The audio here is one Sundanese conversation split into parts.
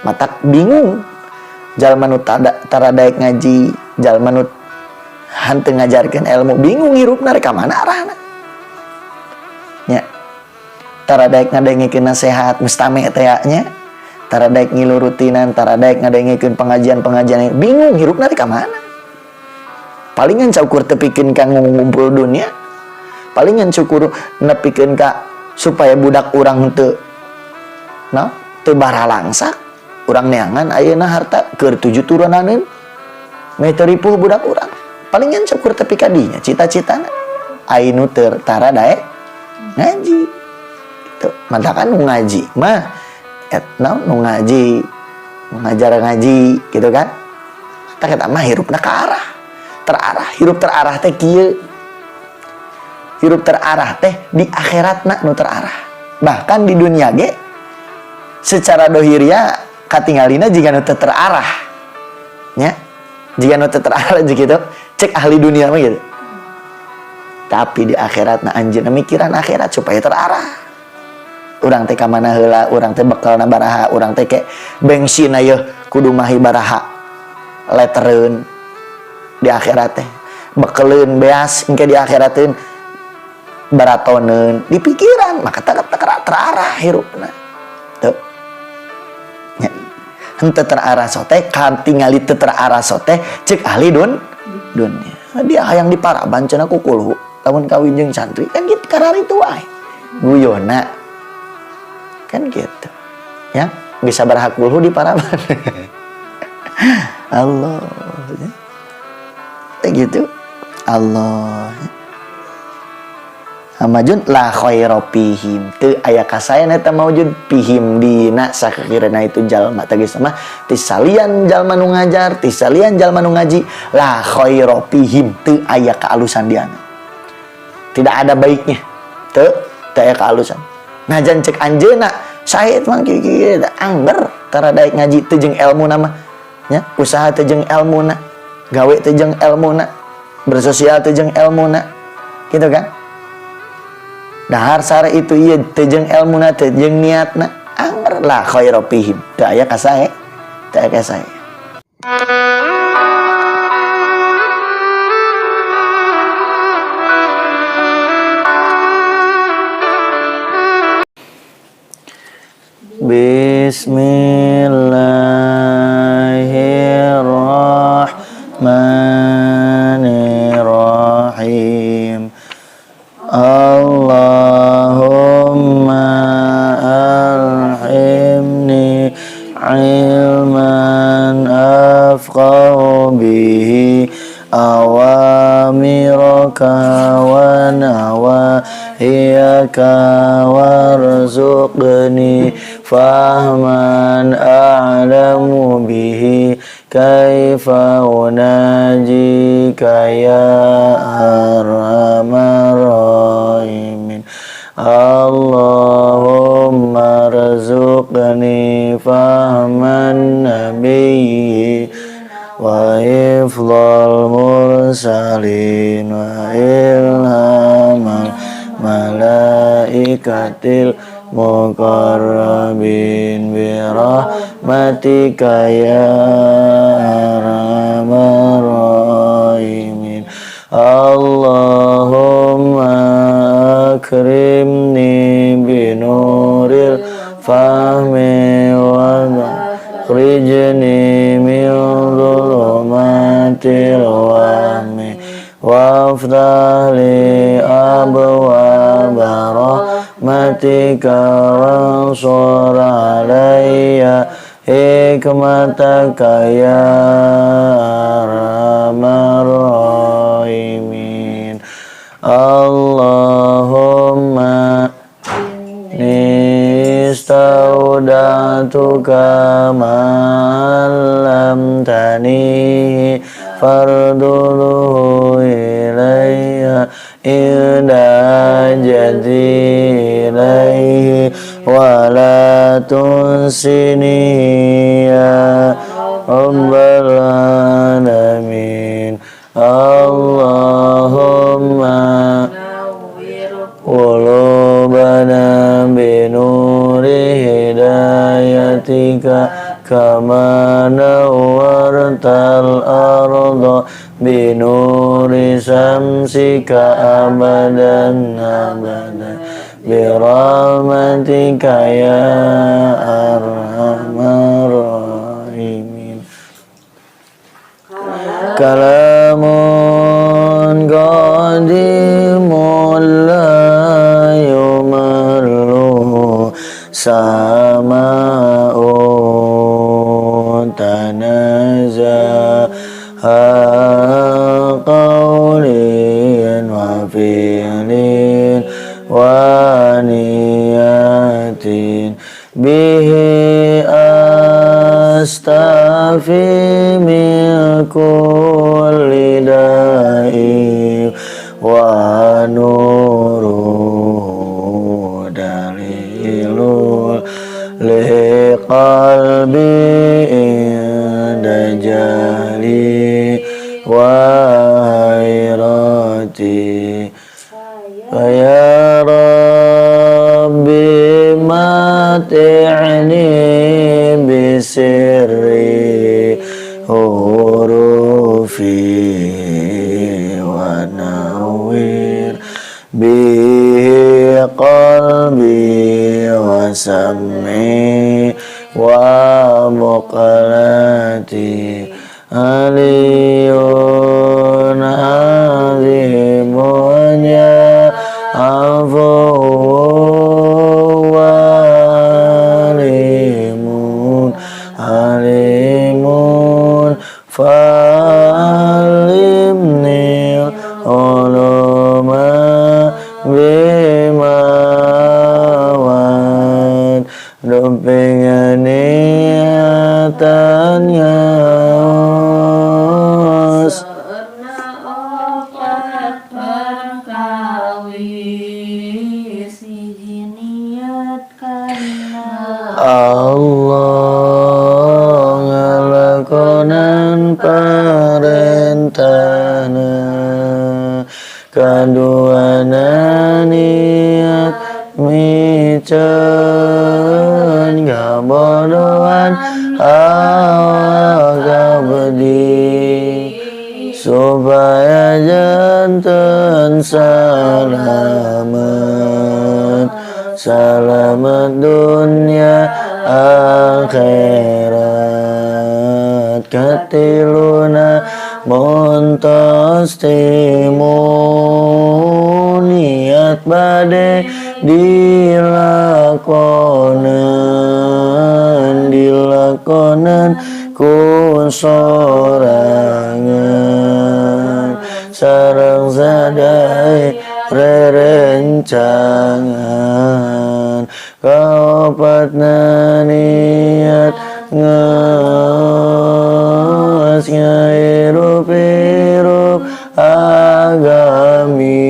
Matak bingung jalma nu tara daek ngaji, jalma nu henteu ngajarkeun ilmu, bingung hirupna rek ka mana arahna. Nya. Tara daek ngadengekeun nasihat mustami teh nya. Tara daek ngilu rutinan, tara daek ngadengekeun pengajian-pengajian, bingung hirupna rek ka mana. Palingan saukur tepikeun ka ngumpul dunia. Palingan syukur nepikeun ka supaya budak urang teu na teu baralangsak. Urang neangan ayeuna harta keur 7 turunaneun meh teu ripuh budak urang. Palingan syukur tepi ka dinya cita-citana ainu teu tara daek ngaji. Gitu. Matakan nu ngaji mah et naon nu ngaji, nu ngajar ngaji gitu kan. Tah eta mah hirupna ka arah. Terarah, hirup terarah teh kieu. Hirup terarah teh di akhiratna nu terarah. Bahkan di dunia ge secara dohiria katingalina jiga nu teu terarah. Nya, jiga nu teu terarah gitu. Cek ahli dunia mah gitu. Tapi di akhiratna anjeunna mikiran akhirat supaya terarah. Urang teh ka mana heula, urang teh bekalna baraha, urang teh ke bensin yeuh kudu mahi baraha letereun di akhirat teh. Bekeleun beas engke di akhirateun baratoneun di pikiran, maka terarah hirupna. Tuh. Nya. Henteu terarah sote, katingali teu terarah sote, cek ahli dunia. Dia hayang diparaban cenah ku kulhu, lamun kawin jeung santri kan gitu kararitu wae. Guyona. Kan gitu. Ya, bisa berhak kulhu di paraban. Allah. Ya. Kayak gitu. Allah. Majun la khaira fihim teu aya kasaean eta maujud fihim dina sakakirana itu jalma tegas mah tisalian jalma nu ngajar tisalian jalma nu ngaji la khaira fihim teu aya kaalusan diana, tidak ada baiknya, teu teu aya kaalusan. Najan cek anjeunna sae mah kieu angger tara daek ngaji teu jeung elmuna mah nya, usaha teu jeung elmuna, gawe teu jeung elmuna, bersosial teu jeung elmuna, gitu kan. Dahar sare itu ieu teu jeung elmuna teu jeung niatna angger la khaira fihim teu aya kasae, teu aya kasae. Bismillahirrahmanirrahim. Allahumma alhimni ilman afqahu bihi awamiraka wa nawahiyaka warzuqni fahman a'lamu bihi kaifa unajika ya arhamar rahimin. Allahumma rzuqni fahman nabiyyi wa hifdzal mursalin wa ilhamal malaikatil muqarrabin bi rahmatika ya arhamar rahimin. Allahumma akrimni bi nuril fahmi wa akhrijni min dhulumatil wahmi waftah li abwaaba rahmatika wansur alayya hikmataka ya arhamar rahimin. Allahumma inni istauda'tuka ma 'allamtani farduluhu ilayya inda jadi ilaihi wa la tunsini ya rabbal alamin. Allahumma qulubana binuri hidayatika كما نورت الأرض بنور شمسك أبدا أبدا برحمتك يا أرحم الراحمين. كلام قديم لا يمل سماعه تنزه عن قول وفعل ونية به أستشفي من كل داء ونوره دليل لقلبي عند جهلي وحيرتي. فيا ربي متعني بسر حروفه ونور به قلبي وسمعي ومقلتي. علي عظيم يا عفو وعليم عليم فعلمني العلوم بما وعد niatan ngaos. Saeurna opat perkawis, hiji niat kana Allah, ngalakonan parentahna. Kaduana niat miceun kabodohan awak abdi supaya janten salamet, salamet dunia akhirat. Katiluna mun tos timun niat bade dilakonan, dilakonan ku sorangan sareng sadaya rerencangan. Kaopatna niat ngaos ngahirup-hirup agami,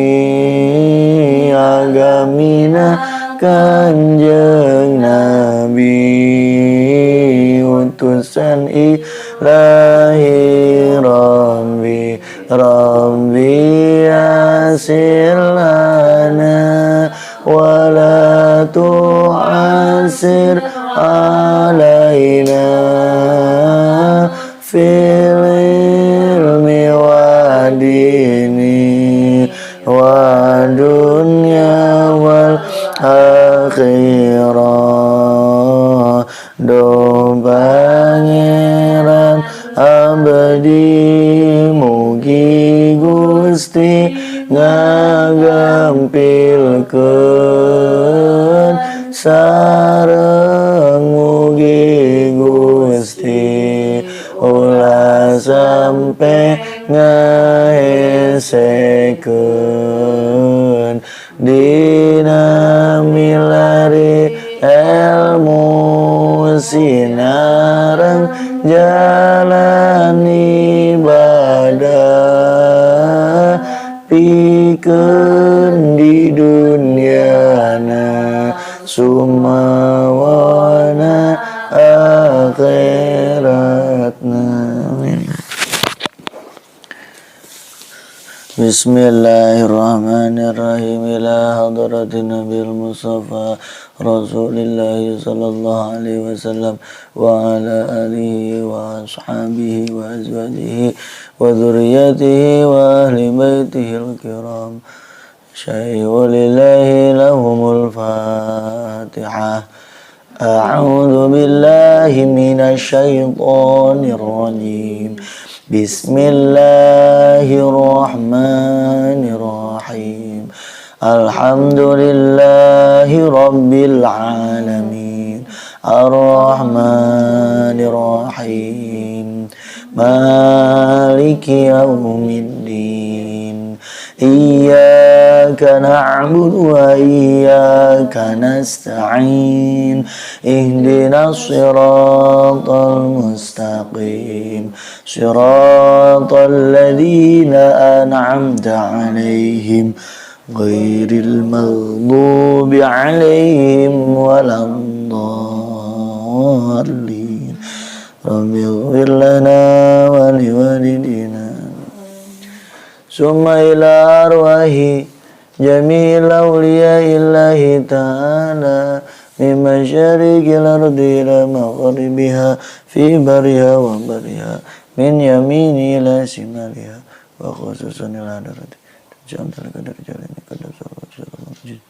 agamina Kanjeng Nabi utusan Ilahi. Rabbi Rabbi yassir lana wala tu'assir alaina fil ilmi wa dini wa dunya wal akhirah. Duh Pangeran abdi mugi Gusti ngagampilkeun sareng mugi Gusti ulah sampe ngahesekeun dina milari ilmu sinareng jalan ibadah pikeun di dunyana sumawana akhiratna. Bismillahirrahmanirrahim. Ila hadratin Nabil Mustafa Rasulillah sallallahu alaihi wasallam wa ala alihi wa ashabihi wa azwajihi wa dzurriyyatihi wa ahli baitihi al-kiram. Syai'u lillahi lahumul Fatihah. A'udzu billahi minasyaitonir rajim. Bismillahirrahmanirrahim. Alhamdulillahi rabbil alamin. Arrahmanirrahim. Maliki yaumiddin. Iyyaka na'budu wa iyyaka nasta'in. Ihdinas siratal mustaqim. Siratal ladzina an'amta 'alaihim ghairil maghdubi 'alaihim waladdallin. Rabbighfir lana wa liwalidina. Summa ila arwahi jami'il awliya'illahi ta'ala min masyariqil ardi ila maghribiha fi bariha wa bariha min yamini ila shimaliha wa khususan ila hadrati jamil qadar jalani qadar sallallahu.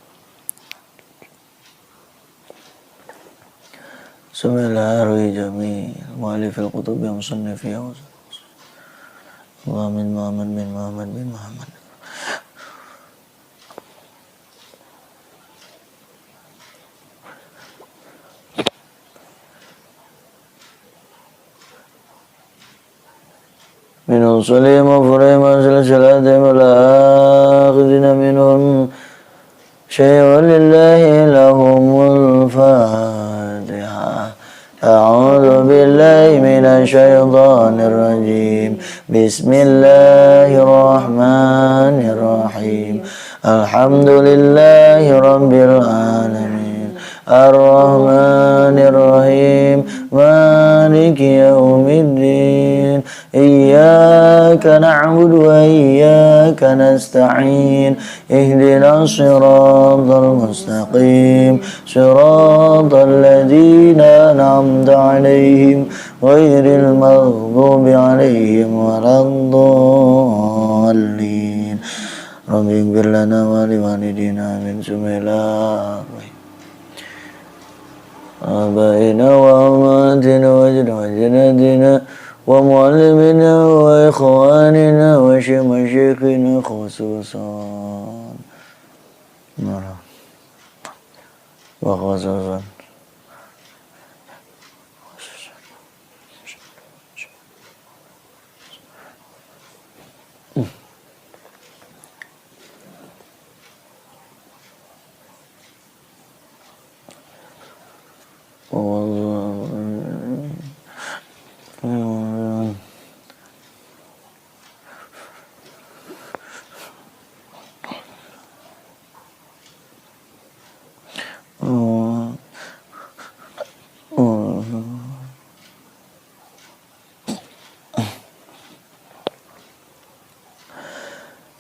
Summa ila arwahi jami'il mu'allifil kutubi wa musannifiha wa Allah min Muhammad bin Muhammad bin Muhammad. Min usulim wa furim wa silsilatim wa la'akhidina minhum syai'un lillahi lahumul Fatihah. A'udzu billahi minasyaitonir rajim. Bismillahirrahmanirrahim. Alhamdulillahi rabbil alamin. Arrahmanirrahim. Maliki yaumiddin. Iyyaka na'budu wa iyyaka nasta'in. Ihdinas siratal mustaqim. Siratal ladzina an'amta 'alaihim ghairil maghdubi 'alaihim waladdallin. Rabbi ighfir lana wa liwalidina min sumila آبائنا وأمهاتنا وأجدادنا ومعلمنا وإخواننا ومشايخنا خصوصا وخصوصا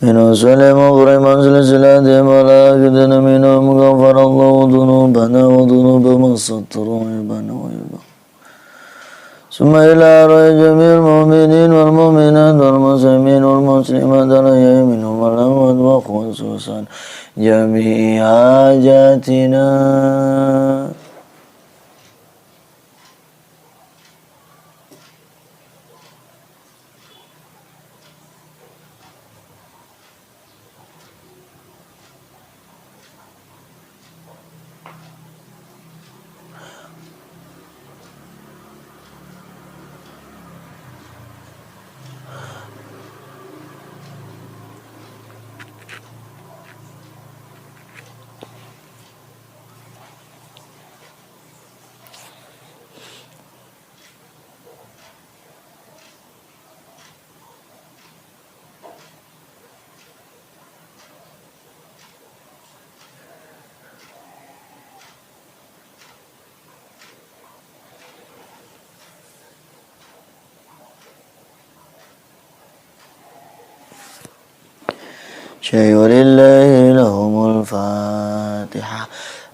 من وسلم وغرم سلسلاتهم ولا منهم غفر الله ذنوبنا وذنوب من ستر عيبنا وعيبا. ثم إلى رأي جميع المؤمنين والمؤمنات والمسلمين والمسلمات الأحياء منهم والأموات وخصوصا جميع حاجاتنا. شيء ولله لهم الفاتحة.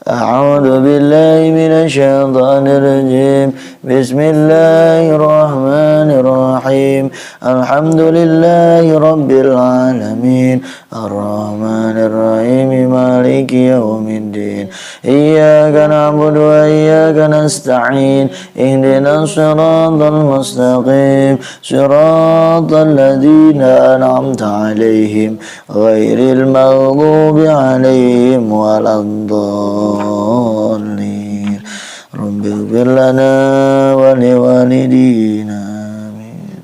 أعوذ بالله من الشيطان الرجيم. بسم الله الرحمن الرحيم. الحمد لله رب العالمين، الرحمن الرحيم، مالك يوم الدين. إياك نعبد وإياك نستعين. اهدنا الصراط المستقيم، صراط الذين أنعمت عليهم، غير المغضوب عليهم ولا الضالين. رب اغفر لنا ولوالدينا، آمين.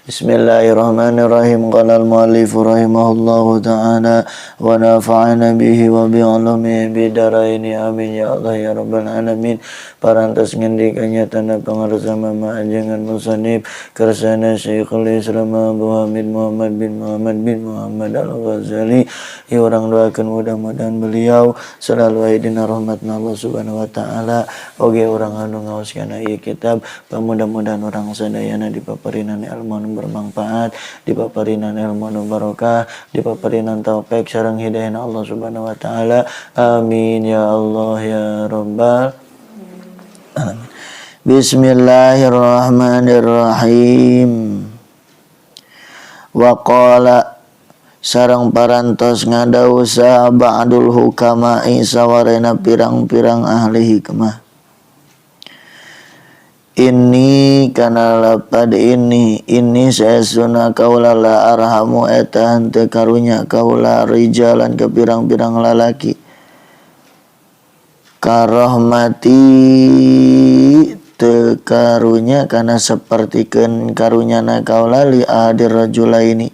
بسم الله الرحمن الرحيم. قال المؤلف رحمه الله تعالى ونفعنا به وبعلومه في الدارين، آمين يا الله يا رب العالمين. Parantos ngendikanya tanda pangarsa mama ajengan musannif kersana Syekhul Islam Abu Hamid Muhammad bin Muhammad bin Muhammad Al-Ghazali. Ya, urang doakan mudah-mudahan beliau selalu aya dina rahmatna Allah Subhanahu wa taala. Oge urang anu ngaos kana ieu kitab, mudah-mudahan urang sadayana dipaparinan ilmu anu bermanfaat, dipaparinan ilmu anu barokah, dipaparinan taufik sareng hidayah Allah Subhanahu wa taala. Amin ya Allah ya rabbal alamin. Bismillahirrahmanirrahim. Wa qala, sareng parantos ngadawuh saha, ba'dul hukama'i, sawarena pirang-pirang ahli hikmah. Inni kana lapad inni, inni saestuna kaula, la arhamu eta henteu karunya kaula, rijalan ka pirang-pirang lalaki, karohmati teu karunya kana sapertikeun karunyana kaula, li ahadir rajulaini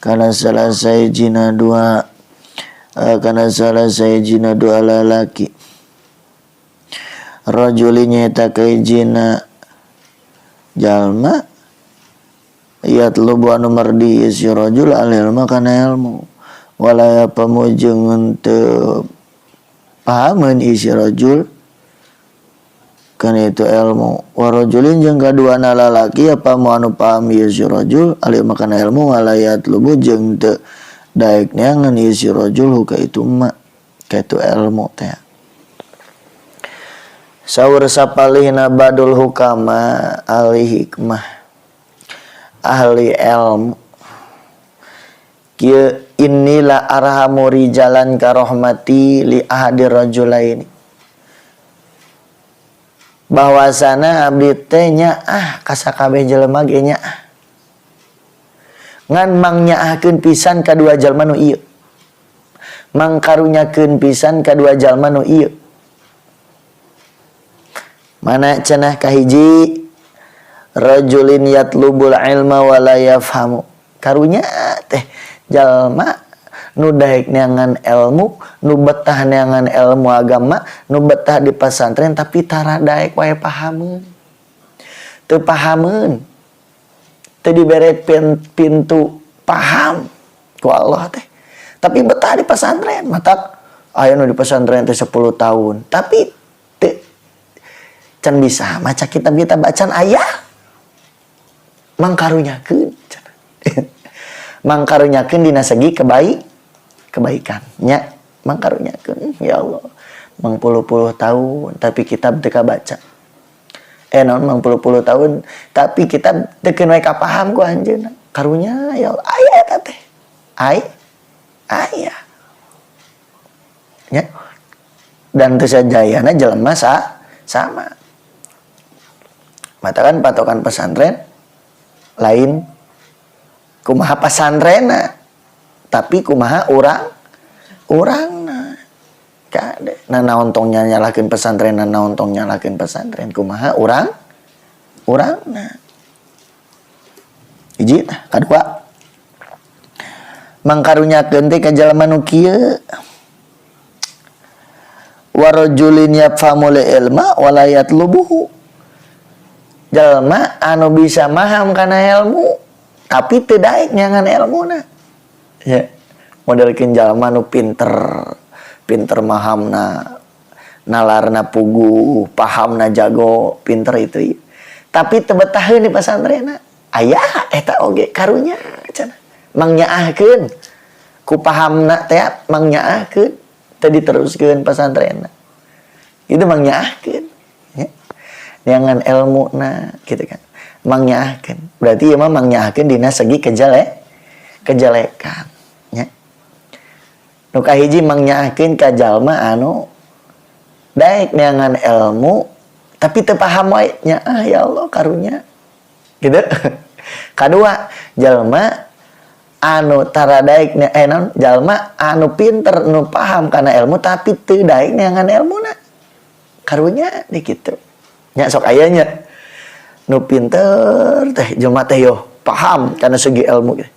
kana salah sahijina dua kana salah sahijina dua lalaki. Rajuli nyaeta kahijina jalma, yatlubu anu mardi si rajul, al ilma kana ilmu, wala yafhamu jeung teu pahameun si rajul kana itu ilmu. Wa rajulin jeung kaduana lalaki, yafhamu anu paham ieu si rajul, al ilma kana ilmu, wala yatlubu jeung teu daek neangan ieu si rajul, hu ka itu ma ka itu ilmu teh. Saur sapalihna ba'dul hukama, ahli hikmah, ahli ilmu, kieu: inni la arhamu rijalan karohmati li ahadir rajulaini, bahwasana abdi teh nyaah ka sakabeh jelema ge nyaah, ngan mangnyaahkeun pisan ka dua jalma nu ieu, mangkarunyakeun pisan ka dua jalma nu ieu. Mana cenah? Kahiji, rajulin yatlubul ilma wala yafhamu. Karunya teh jalma nu daek neangan ilmu, nu betah neangan ilmu agama, nu betah di pesantren, tapi tara daek wae pahameun, teu pahameun, teu dibere pintu paham ku Allah teh, tapi betah di pesantren. Matak aya nu di pesantren teh 10 tahun tapi teu can bisa maca kitab-kitab bacaan. Aya mangkarunyakeun, mangkarunyakeun dina segi kebaikan nya, mangkarunyakeun. Ya Allah, mangpuluh-puluh tahun tapi kitab teu kabaca, naon, mangpuluh-puluh tahun tapi kitab teu keun we kapaham ku anjeunna. Karunya ya Allah, aya eta teh, aya nya. Dan teu sajayana jelema sama. Matakan patokan pesantren lain kumaha pasantrena, tapi kumaha urang urangna. Kade nah, naon tong nyalahkeun pesantren, naon tong nyalahkeun pesantren, kumaha urang urangna. Hiji tah. Kadua, mangkarunyakeun teh ka jalma nu kieu: warajulin yafhamul ilma wala yatlubuhu, jalma anu bisa maham kana ilmu tapi teu daek neangan ilmuna. Ya, modelkeun jalma nu pinter pinter mahamna, nalarna puguh, pahamna jago, pinter itu ya. Tapi teu betaheun di pasantrenna. Aya eta oge karunya cenah, mangyaahkeun. Ku pahamna teh mangnyaahkeun, teu diteruskeun pasantrenna. Itu mangnyaahkeun. Ya. Neangan ilmuna gitu kan. Mangnyaahkeun. Berarti ieu mah mangnyaahkeun dina segi kejelekan. Ya. Nu kahiji mangnyaahkeun ka jalma anu daek neangan ilmu tapi teu paham wae nya, ah ya Allah karunya. Gitu. Kadua, jalma anu tara daek naon, jalma anu pinter nu paham kana ilmu tapi teu daek neangan ilmuna. Karunya di kitu. Nya sok aya nya. Nu pinter teh jelema teh yo paham kana segi ilmu gitu.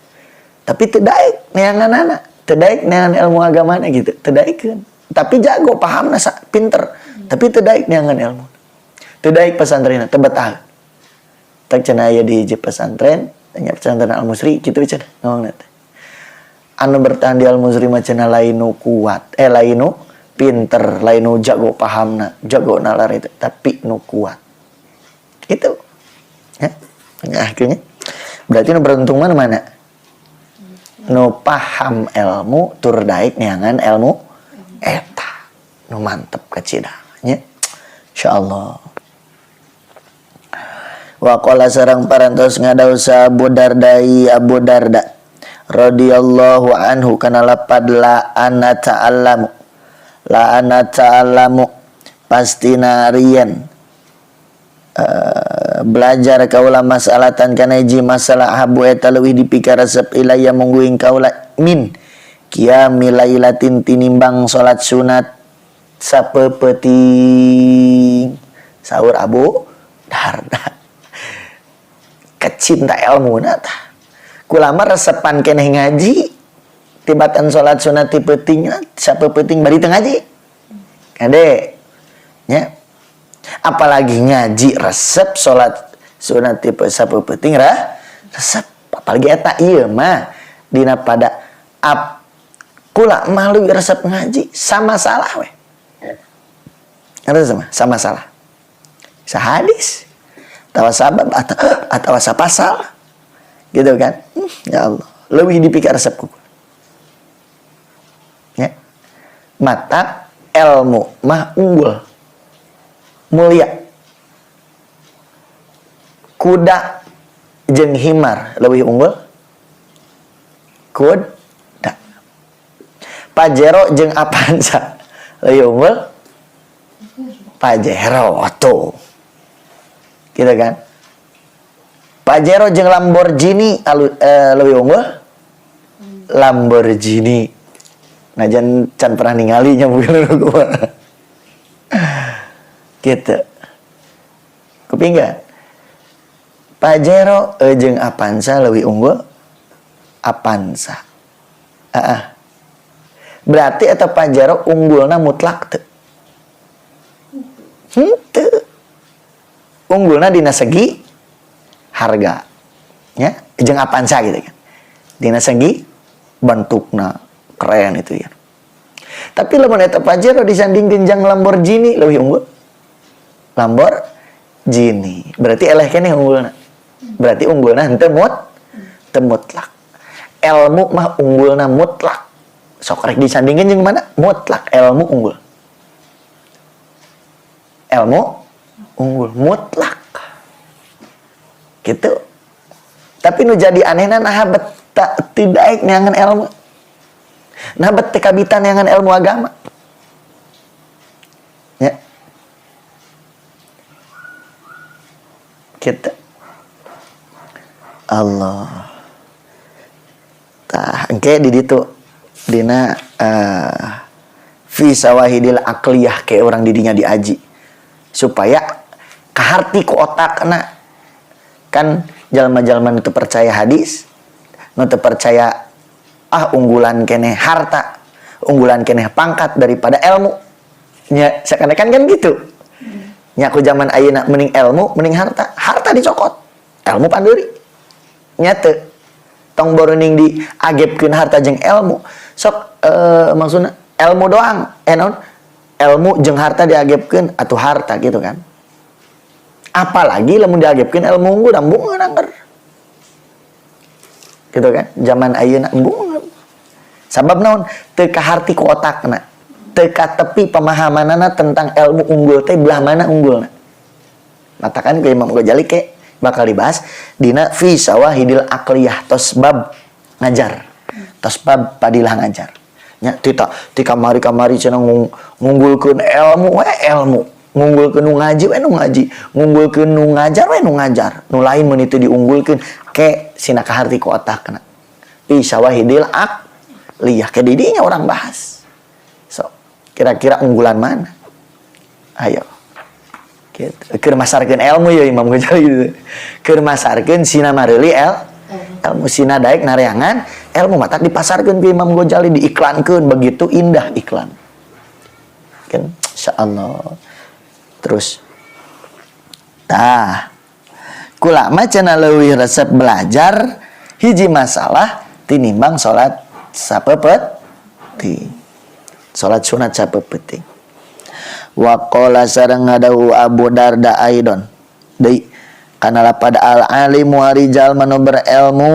Tapi teu daek neanganana, teu daek neangan ilmu agamana gitu, teu daekeun. Tapi jago pahamna pinter, tapi teu daek neangan ilmu. Teu daek pesantrenna, teu betah. Tak cenah aya di hiji pesantren, nya pesantren Al Musri kitu cenah ngomongna teh. Anu bertahan di Al Musri mah cenah lain nu kuat, lain nu pinter, lain nu jago pahamna, jago nalar itu, tapi nu kuat. Gitu. Ya, nah, akhirnya berarti nu beruntung mana mana? Nu paham ilmu tur daek neangan ilmu eta. Nu mantep kacida nya. Insyaallah. Wa qala sareng parantos ngadawuh Abu Dardai Abu Darda radhiyallahu anhu kana lapad la ana ta'allamu, la ana ta'allamu pasti narian belajar kaula masalatan kana hiji masalah ahabbu eta leuwih dipikaresep ilayya mungguing kaula min qiyami lailatin tinimbang salat sunat sapeupeting. Saur Abu Darda kecinta ilmu tah kulama resepan keneh ngaji tibatan salat sunat ti peuting sapeupeting bari teu ngaji kade nya, apalagi ngaji resep salat sunat tipe sapeupeting rah resep, apalagi eta ieu mah dina pada ap kula mah leuwih resep ngaji sama salah we. Ngerti sama sama salah sahadis atawa sabab atau sapasal gitu kan. Ya Allah lebih dipikir resep ku ya. Mata ilmu mah unggul mulia, kuda jeung himar lebih unggul kuda, Pajero jeung Avanza lebih unggul Pajero tuh gitu kan. Pajero jeung Lamborghini lebih unggul Lamborghini. Nah, jangan can pernah ningali nya mungkin gua gitu. Kupingga Pajero jeung Avanza lebih unggul Avanza. Berarti eta Pajero unggulna mutlak teu? Henteu. Unggulna dina segi harga ya jeung Avanza gitu kan, dina segi bentukna keren itu ya. Tapi lamun eta Pajero disandingkeun jeung Lamborghini leuwih unggul Lamborghini. Berarti eleh keneh unggulna. Berarti unggulna henteu teu mutlak. Ilmu mah unggulna mutlak. Sok rek disandingkeun jeung mana? Mutlak ilmu unggul. Ilmu unggul mutlak. Gitu. Tapi nu jadi anehna naha bet teu daek neangan ilmu. Nah bet teu kabita neangan ilmu agama. Ya. Gitu. Allah. Tah, engke di ditu dina fi sawahidil aqliyah ke orang didinya diaji supaya kaharti ku otakna. Kan jalma-jalma nu teu percaya hadis, nu teu percaya unggulan keneh harta, unggulan keneh pangkat daripada ilmu. Nya seakan-akan kan gitu. Nya ku zaman ayeuna mending ilmu, mending harta. Harta dicokot, ilmu panduri. Nya teu. Tong boroning diagepkeun harta jeung ilmu. Sok maksudna ilmu doang, naon? Ilmu jeung harta diagepkeun atuh harta gitu kan. Apalagi lamun diagepkeun ilmu unggul embungeun angger. Gitu kan? Zaman ayeuna embungeun. Sabab naon? Teu kaharti ku otakna, teu katepi pemahamanana tentang ilmu unggul teh belah mana unggulna. Matakan ke Imam Ghazali ke bakal dibahas dina fi syawahidil aqliyah, tos bab ngajar, tos bab padilah ngajar nya. Tita ti kamari-kamari cenah ngunggulkeun ilmu we, ilmu ngunggulkeun nu ngaji we, nu ngaji ngunggulkeun nu ngajar we, nu ngajar nu lain mun itu diunggulkeun ke sina kaharti ku otakna. Fi syawahidil aqliyah ke didinya orang bahas. So kira-kira unggulan mana, ayo gitu. Keur masarkeun ilmu ya Imam Ghazali gitu. Keur masarkeun sina mareuli ilmu, sina daek nareangan ilmu, matak dipasarkeun ku Imam Ghazali, diiklankeun begitu indah iklan. Kan insyaallah. Terus tah kula mah cenah leuwih resep belajar hiji masalah tinimbang salat sapeupeting. Salat sunat sapeupeting. Wa qala sareng ngadawuh Abu Darda aidon deui kana lapad al alimu ari jalma nu berilmu,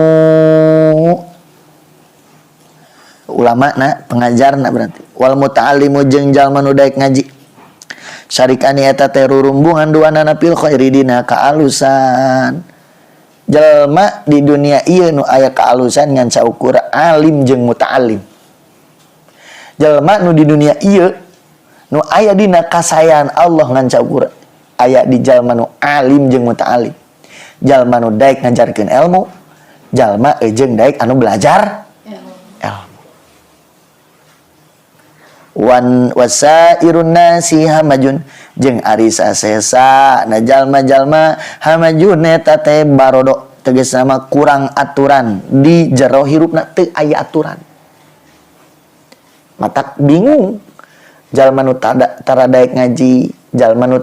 ulama na, pengajar na berarti, wal muta'allimu jeung jalma nu daek ngaji, syarikani eta teh rurumbungan duanana fil khairi dina kaalusan. Jalma di dunia ieu nu aya kaalusan ngan saukur alim jeung muta'allim. Jalma nu di dunia ieu nu aya dina kasayan Allah ngan saukur aya di jalma nu alim jeung muta'allim, jalma nu daek ngajarkeun ilmu, jalma jeung daek anu belajar ilmu. Wan wasairun nasi hamajun jeung ari sasesa na jalma-jalma, hamajun eta teh barodo, tegasna mah kurang aturan di jero hirupna, teu aya aturan, matak bingung. Jalma nu tara daek ngaji, jalma nu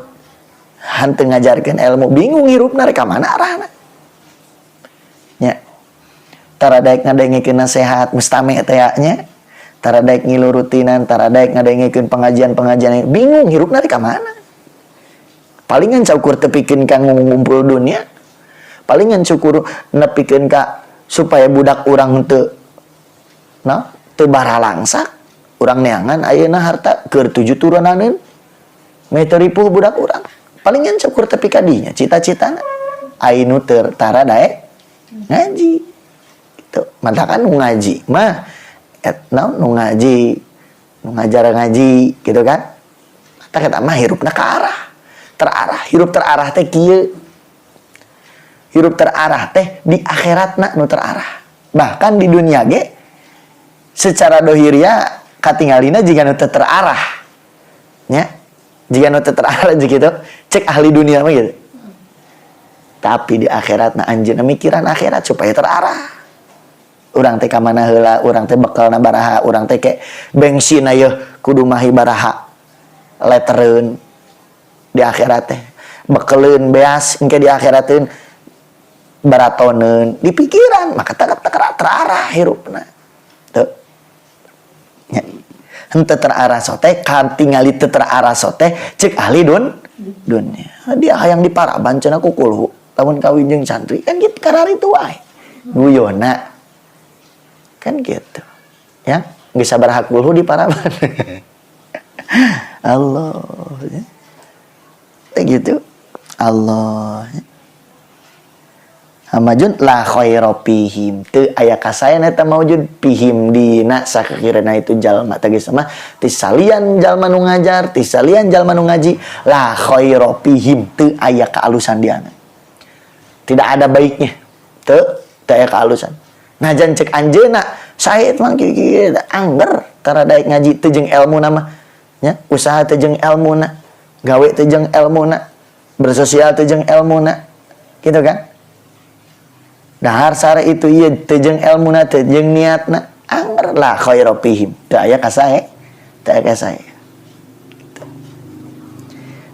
hanteu ngajarkeun ilmu, bingung hirupna rek ka mana arahna nya. Tara daek ngadengekeun nasihat mustami teh nya, tara daek ngilu rutinan, tara daek ngadengekeun pengajian-pengajian, bingung hirupna rek ka mana. Palingan saukur tepikeun ka ngumpul dunia, palingan syukur nepikeun ka supaya budak urang teu nah teu baralangsak. Urang neangan ayeuna harta keur tujuh turunaneun meh teu ripuh budak urang, palingan syukur tepi ka dinya cita-citana ai nu teu tara daek ngaji gitu. Matakan nu ngaji mah et naon, nu ngaji, nu ngajar ngaji gitu kan. Mata kata mah hirupna ke arah terarah. Hirup terarah teh kieu, hirup terarah teh di akhiratna nu terarah. Bahkan di dunia ge secara dohiria katingalina jiga nu teu terarah nya, jiga nu teu terarah gitu cek ahli dunia mah gitu. Tapi di akhirat na anjeunna mikiran akhirat supaya terarah. Urang teh ka mana heula, urang teh bekalna baraha, urang teh ke bensin yeuh kudu mahi baraha letereun di akhirat teh, bekeleun beas engke di akhirateun baratoneun di pikiran, maka terarah hirupna teu nya. Henteu terarah sote katingali teu terarah sote cek ahli dunia. Dia hayang diparaban cenah ku kulhu lamun kawin jeung santri kan gitu, kararitu wae guyona kan gitu ya. Geus sabaraha kulhu di paraban Allah ya. Gitu Allah ya. Hamajun la khaira fihim teu aya kasaean eta maujud fihim dina sakakirana itu jalma, tegas mah tisalian jalma nu ngajar, tisalian jalma nu ngaji, la khaira fihim teu aya kaalusan diana, tidak ada baiknya, teu teu aya kaalusan. Najan cek anjeunna sae mah kieu, angger tara daek ngaji teu jeung elmu nama nya, usaha teu jeung elmuna, gawe teu jeung elmuna, bersosial teu jeung elmuna gitu kan, dahar sare itu ieu teu jeung elmuna, teu jeung niatna, angger la khaira fihim teu aya kasae, teu aya kasae.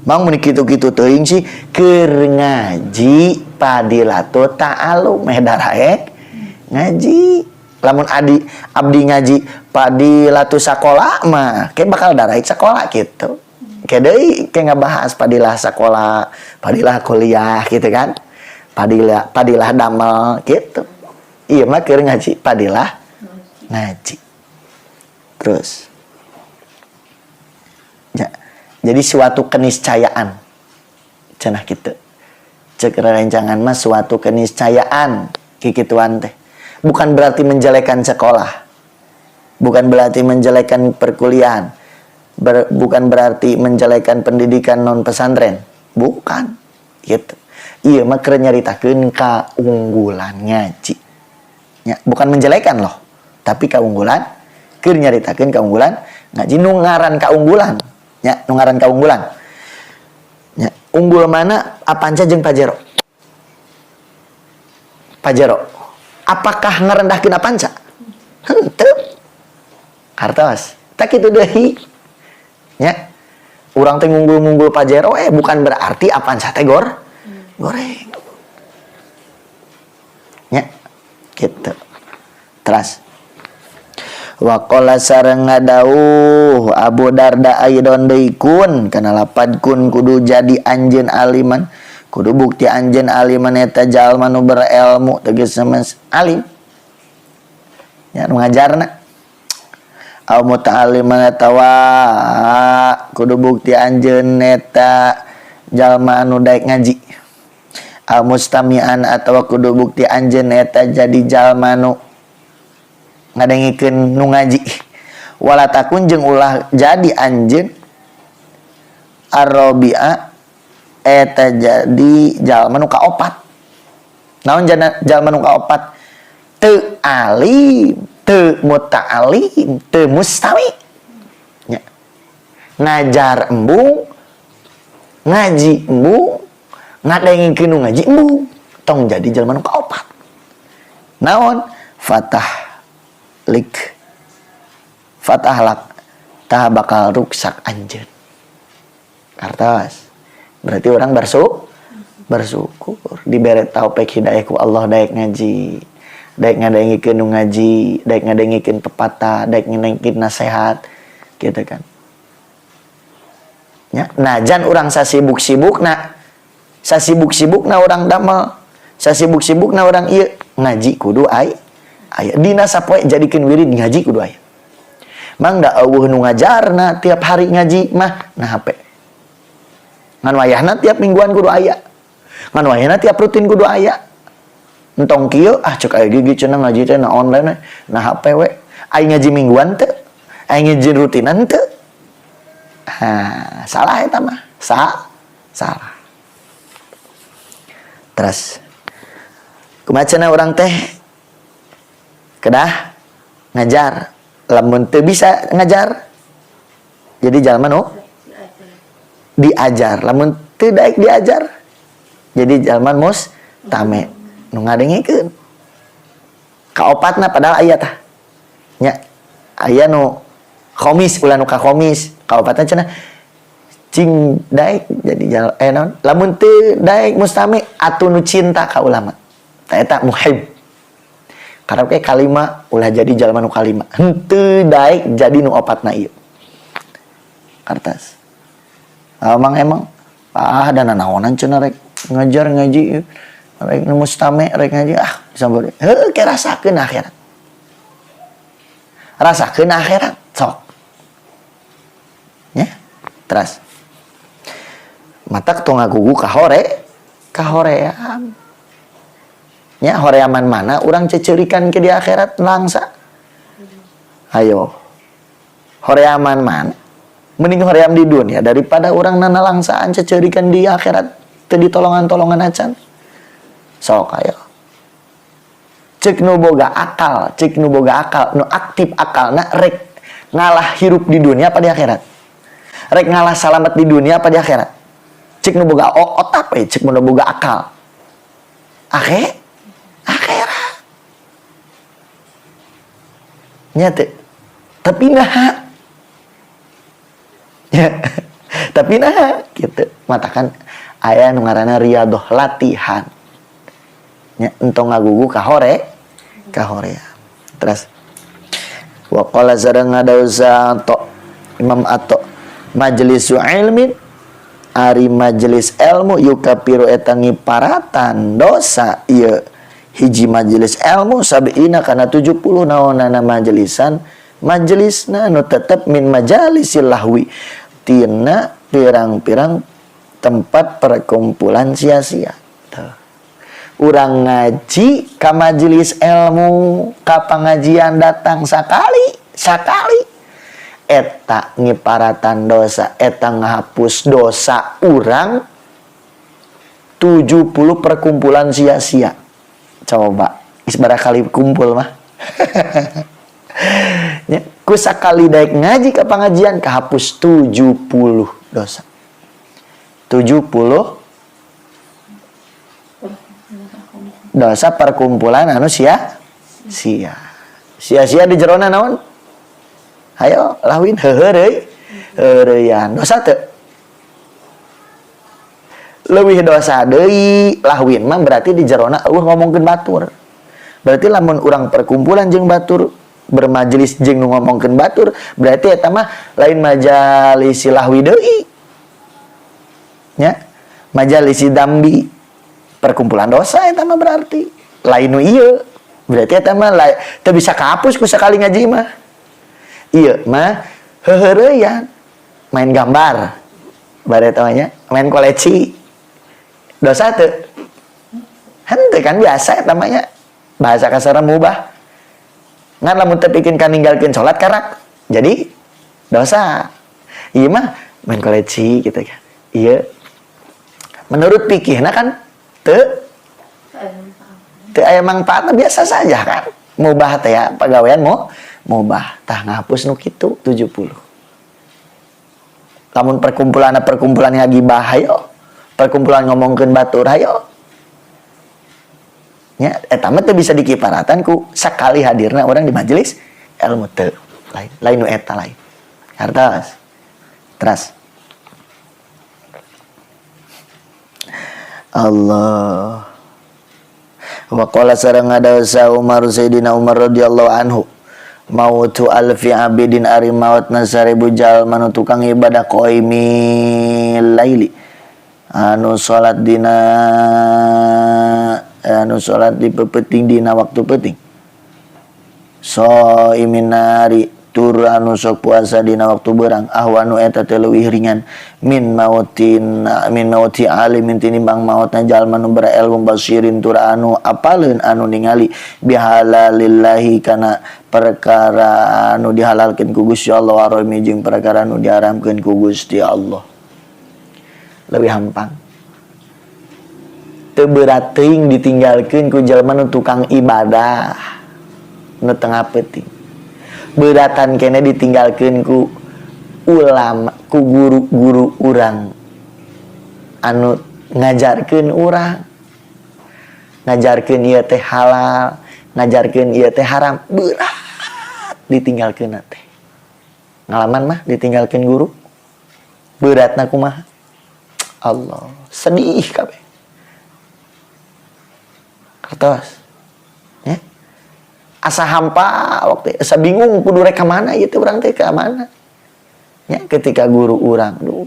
Mang mun kitu-kitu teuing sih keur ngaji padilatu ta'alum meh daraek ngaji. Lamun adi abdi ngaji padilatu sakola mah ke bakal daraek sakola gitu. Ke deui ke ngabahas padilah sakola, padilah kuliah gitu kan. Padilah padilah damel gitu. Iya mah keur ngaji padilah ngaji. Terus ya, jadi suatu keniscayaan cenah kitu. Cek rerencangan mah suatu keniscayaan kikituan teh. Bukan berarti menjelekan sekolah, bukan berarti menjelekan perkuliahan, bukan berarti menjelekan pendidikan non pesantren, bukan gitu. Ieu mah keur nyaritakeun kaunggulan ngaji ya, bukan menjelekan loh, tapi keunggulan, keur nyaritakeun keunggulan ngaji. Nu ngaran kaunggulan ya, nu ngaran kaunggulan ya, unggul mana Avanza jeung Pajero? Pajero apakah ngerendahkeun Avanza? Henteu. Hartos tah kitu deui nya, urang teh ngunggul-ngunggul Pajero, bukan berarti Avanza teh goreng nya gitu. Terus waqala sareng ngadawuh Abu Darda aidon deui, kun kana lapad kun kudu jadi anjeun aliman, kudu bukti anjeun aliman eta jalma nu berilmu, tegasna alim nya nu ngajarna, au muta'alliman atawa kudu bukti anjeun eta jalma anu daek ngaji, au mustami'an atawa kudu bukti anjeun eta jadi jalma nu ngadengikeun nu ngaji, wala takun jeung ulah jadi anjeun arrobi'a eta jadi jalma nu kaopat. Naon jalma nu kaopat? Teu alim, teu muta'alim, teu mustami nya. Ngajar embung, ngaji embung, ngadengikeun nu ngaji embung. Tong jadi jalma nu kaopat. Naon? Fatah lik, fatahlak, tah bakal ruksak anjeun. Kartos berarti orang bersyukur dibere taufik hidayah ku Allah, daek ngaji, daek ngadengikeun nu ngaji, daek ngadengikeun pepatah, daek ngadengikeun nasihat gitu kan ya. Najan urang sasibuk-sibukna, sasibuk-sibukna urang damel, sasibuk-sibukna urang ieu, ngaji kudu aya dina sapoe. Jadikeun wirid, ngaji kudu aya. Mang da euweuh nu ngajarna tiap hari ngaji mah na HP. Ngan wayahna tiap mingguan kudu aya, ngan wayahna tiap rutin kudu aya. Entong kieu, ah, cek aya gigi cenah ngaji teh na online we, na HP we. Ai ngaji mingguan teu, ai ngaji rutinan teu. Ha, salah eta mah. Salah. Terus kumaha cenah urang teh kedah ngajar? Lamun teu bisa ngajar, jadi jalma nu diajar. Lamun teu daek diajar, jadi jalma mustami nu ngadengikeun. Kaopatna padahal aya tah nya, aya nu khomis, ulah nu ka khomis. Kaopatna cenah cing daek jadi jal naon, lamun teu daek mustami atuh nu cinta ka ulama. Tah eta muhib. Karena kayak kalima, ulah jadi jalma nu kalima. Henteu daek jadi nu opatna ieu. Kartas emang emang ah dan naonan cenah rek ngajar ngaji, rek nu mustami, rek ngaji, ah sambar heuh ke. Rasakeun akhirat, rasakeun akhirat sok nya. Terus matak tong ngagugu kahore kahoream nya. Horeaman mana urang cecerikan ke di akhirat langsa? Ayo, horeaman mana? Mending hoream di dunia daripada urang nana langsaan cecerikan di akhirat teu ditolongan-tolongan acan. Sok ayo, cek nu boga akal, cek nu boga akal, nu aktif akalna, rek ngalah hirup di dunia apa di akhirat? Rek ngalah salamet di dunia apa di akhirat? Cek nu boga otak we, cek nu boga akal. Akhirat nya teu? Tapi nah ya, tapi nah gitu, matakan aya nu ngaranna riadoh, latihan nya. Entong ngagugu kahore kahorea. Terus waqala sareng ngadawuh Atho, Imam Atho, majlisu ilmin ari majelis ilmu, yukafiru eta ngiparatan dosa ieu hiji majelis ilmu, sab'ina kana 70 naonana majelisan. Majelisna anu tetep min majalisil lahwi tina pirang-pirang tempat perkumpulan sia-sia. Tuh. Urang ngaji ka majelis ilmu, ka pengajian datang sakali, sakali eta ngiparatan dosa, eta ngahapus dosa urang 70 perkumpulan sia-sia. Coba, geus kali kumpul mah. Ya, ku sakali daek ngaji ke pengajian kehapus 70 dosa. 70 dosa perkumpulan anu sia sia. Sia-sia di jerona naon? Ayo lawin heureui. Heureuyan. Dosa teu? Leuwih dosa deui lahwin mah berarti di jerona euweuh ngomongkeun batur. Berarti lamun urang perkumpulan jeung batur, bermajelis jeung nu ngomongkeun batur, berarti eta mah lain majalis lahwi deui. Nya, majalis dambi, perkumpulan dosa eta mah berarti. Lain nu ieu. Berarti eta mah teu bisa kahapus ku sakali ngaji mah. Ieu mah heuheureyan, main gambar. Bare eta mah nya, main koleci. Dosa teu? Henteu kan biasa eta mah nya. Bahasa kasarna mubah. Ngan lamun teu pikeun kaninggalkeun salat karak. Jadi dosa. Ieu mah main koleci gitu kan. Ieu menurut pikihna kan teu teu aya mangfaatna, biasa saja kan. Mubah teh ya, pagawean mau mubah. Tah ngahapus nu kitu 70. Lamun perkumpulan perkumpulan ngagibah hayo, perkumpulan ngomongkeun batur hayo. Nya eta mah teu bisa dikiparatan ku sakali hadirna orang di majelis ilmu, teu, lain lain nu eta lain. Hartos. Teras. Allah. Wa qala sareng ngadawsa Umar, Sayyidina Umar radhiyallahu anhu, mautu alfi abidin ari maut na 1000 jalma nu tukang ibadah qaimi laili anu salat dina anu salat di pepeting dina waktu peting, shaimin nari tur anu sok puasa dina waktu berang, ahwanu eta teh leuwih ringan min mautin min mauti alimin tinimbang mautna jalma nu berilmu basirin tur anu apaleun anu ningali bihalalillahi kana perkara anu dihalalkeun ku Gusti Allah warami jeung perkara anu diharamkeun ku Gusti Allah. Leuwih hampang, teu berat teuing ditinggalkeun ku jalma nu tukang ibadah nu tengah peuting. Beratan kene ditinggalkeun ku ulama, ku guru-guru urang anu ngajarkeun urang, ngajarkeun ieu teh halal, ngajarkeun ieu teh haram, berat ditinggalkeun teh. Ngalaman mah ditinggalkeun guru, beratna kumaha? Allah, sedih kabeh. Kertos. Ya. Asa hampa waktu asa bingung kudu rek ka mana ieu teh, urang teh ka mana. Ya, ketika guru urang, duh,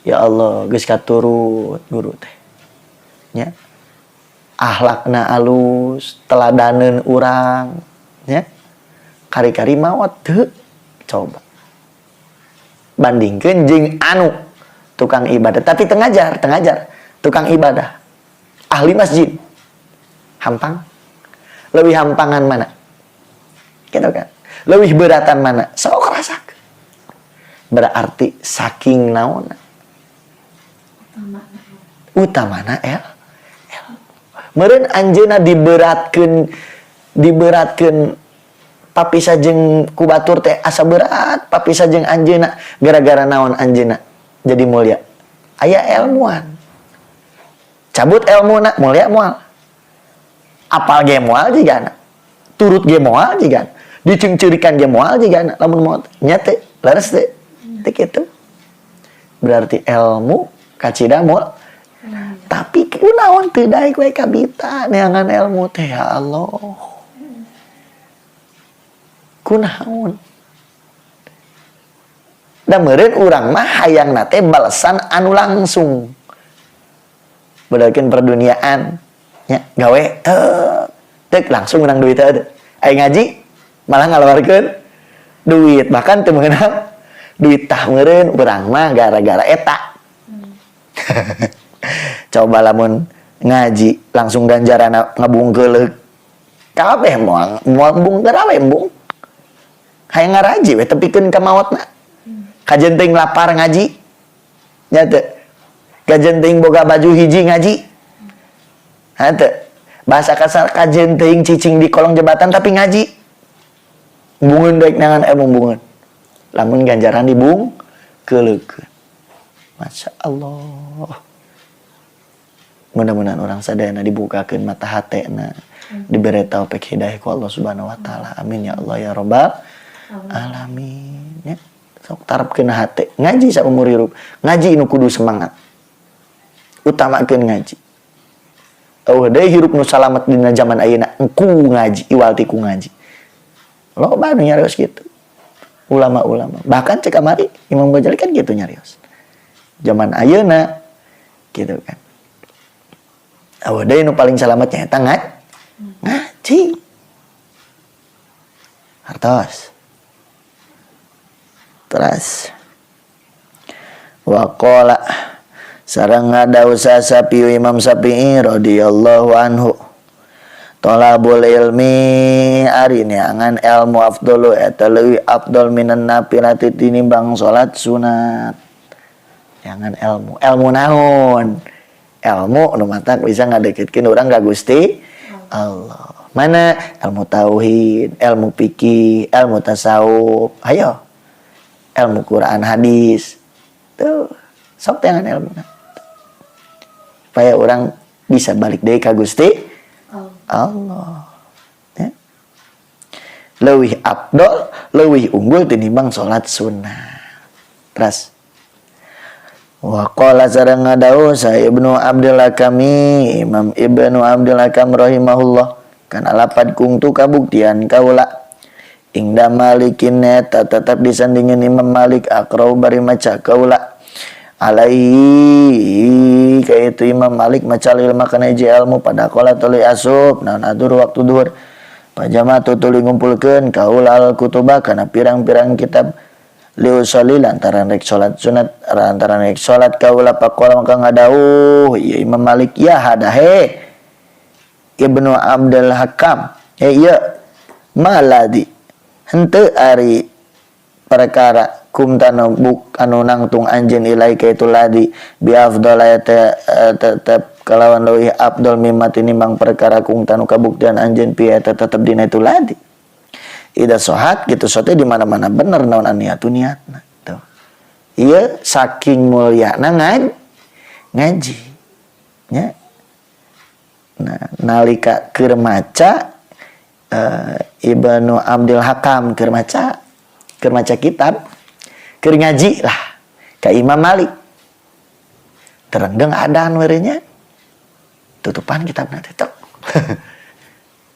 ya Allah, geus katurut guru teh. Ya. Akhlakna alus, teladaneun urang, ya. Kari-kari maot teu, coba. Bandingkeun jeung anu tukang ibadah tapi teu ngajar, teu ngajar, tukang ibadah, ahli masjid. Hampang. Lebih hampangan mana? Gitu kan? Lebih beratan mana? Sok rasakeun. Berarti saking naonna? Utamana el. El. Meureun anjeunna diberatkeun diberatkeun papisah jeung ku batur teh asa berat papisah jeung anjeunna, gara-gara naon anjeunna jadi mulia? Aya ilmuan. Cabut ilmuna, mulia moal? Apal ge moal jigana, turut ge moal jigana, dicungcurikan ge moal jigana lamun maot nya teh. Leres teh? Teh kitu. Berarti ilmu kacida moal, tapi kunaon teu daek we kabita neangan ilmu teh? Ya Allah, kunaon da meureun urang mah hayangna teh balesan anu langsung bedakeun perduniaan nya, gawe tek tek langsung menang duit teh. Aya ngaji malah ngaluarkeun. Duit, bahkan teu meunang duit tah meureun urang mah gara-gara eta. Coba lamun ngaji langsung ganjaran ngabungkeuleuk kabeh, moal moal bungker we embung. Hayang ngaraji we tepikeun ka maotna. Kajen teuing lapar ngaji. Nya teu? Kajen teuing boga baju hiji ngaji. Ha teu? Bahasa kasar, kajen teuing cicing di kolong jembatan tapi ngaji. Embungeun daek neangan ilmu, embungeun. Lamun ganjaran dibungkeuleukeun. Masya Allah. Mudah-mudahan urang sadayana dibukakeun mata hatena, diberi taufik hidayah ku Allah Subhanahu wa taala. Amin ya Allah ya Rabbal alamin. Ya. Sok tarapkeun hate, ngaji saumur hirup. Ngaji nu kudu semangat. Utamakeun ngaji. Euweuh deui hirup nu salamet dina zaman ayeuna engku ngaji, iwal ti ku ngaji. Loba nu nyarios kitu. Ulama-ulama. Bahkan cek kamari Imam Ghazali kan gitu nyarios. Zaman ayeuna gitu kan. Euweuh deui nu paling salamet nyaeta ngaji. Hartos. Terus waqala, sareng ngadawuh Syafi'i, Imam Syafi'i radhiyallahu anhu, tolabul ilmi, ari neangan ilmu, afdalu, eta leuwih afdal, minan nafilati, tinimbang salat sunat. Neangan ilmu, ilmu naon? Ilmu nu matak bisa ngadeketkeun urang ka Gusti Allah. Mana ilmu tauhid, ilmu fikih, ilmu tasawuf, ayo ilmu Quran, hadis tuh. Sok teangan ilmu supaya urang bisa balik deui ka Gusti Allah ya. Leuwih afdol, leuwih unggul tinimbang salat sunnah. Terus wa qala, sareng ngadawuh sa Ibnu Abdul Hakami, Imam Ibnu Abdul Hakam rahimahullah, kana lapad kungtu, kabuktian kaula, ingda Malikin, eta tetap disandingin Imam Malik, aqrau, bari maca kaula, alaihi, ka itu Imam Malik, maca, ilma, kana hiji ilmu. Pada qala, tuluy asup naon atur waktu duhur, pajama'tu, tuluy ngumpulkeun kaula, al kutuba, kana pirang-pirang kitab, liusolli, lantaran rek salat sunat, lantaran rek salat kaula. Faqala, maka ngadawuh ya Imam Malik, ya hadahe Ibnu Abdul Hakam, eh iya, maladi, henteu ari perkara, kumta, anu buk anu nangtung anjeun, ilai, ka itu ladi, bi afdala, tetep kalawan leuwih afdol, mimma, tinimbang perkara, kungta, nu kabuktian anjeun, pi, eta tetep dina itu ladi, ida sohat gitu sote, di mana-mana bener naon niatu niatna tuh. Iya, saking mulyana ngaji nya. Nah, nalika keur maca, Ibnu Abdul Hakam keur maca kitab, keur ngaji lah ka Imam Malik, terenggeng adan werenya, tutupan kitab nanti tok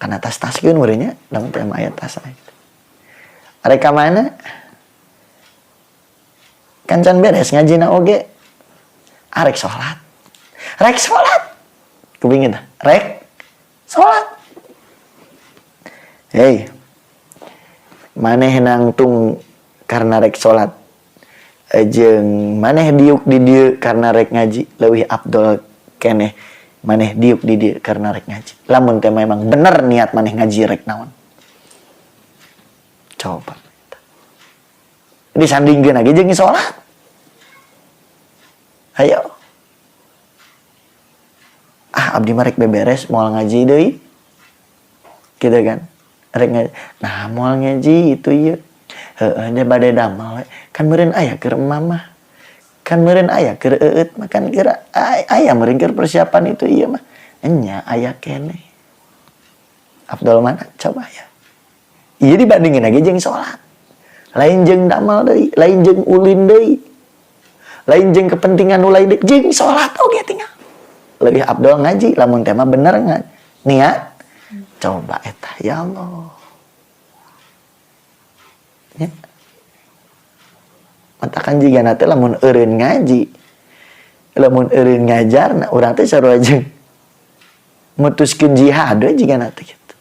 karena tas-taskeun werenya, lamun teh aya tas gitu. Arek ka mana kan can beres ngajina oge, arek salat, rek salat, kupingin rek salat. Hei, maneh nangtung karena rek salat jeung maneh diuk di dieu karena rek ngaji, leuwih afdol keneh maneh diuk di dieu karena rek ngaji, lamun teh memang bener niat maneh ngaji rek naon. Coba disandingkeun lagi jeung salat, ayo. Ah, abdi mah rek beberes, moal ngaji deui gitu kan, rek ngaji. Nah, moal ngaji itu ieu, heeh, dia bade damel we. Kan meureun aya keur mama, kan meureun aya keur eueut mah, kan keur aya meureun keur persiapan itu ieu mah nya aya keneh. Afdol mana coba ya? Iya, dibandingin lagi jeung salat, lain jeung damel deui, lain jeung ulin deui, lain jeung kepentingan nu lain deui, jeung salat oge tinggal lebih afdol ngaji lamun teh mah bener nggak niat. Coba eta, ya Allah ya. Matakan jiga nanti lamun eureun ngaji, lamun eureun ngajar, nah urang teh sarua jeung mutuskeun jihad we jiga nanti gitu.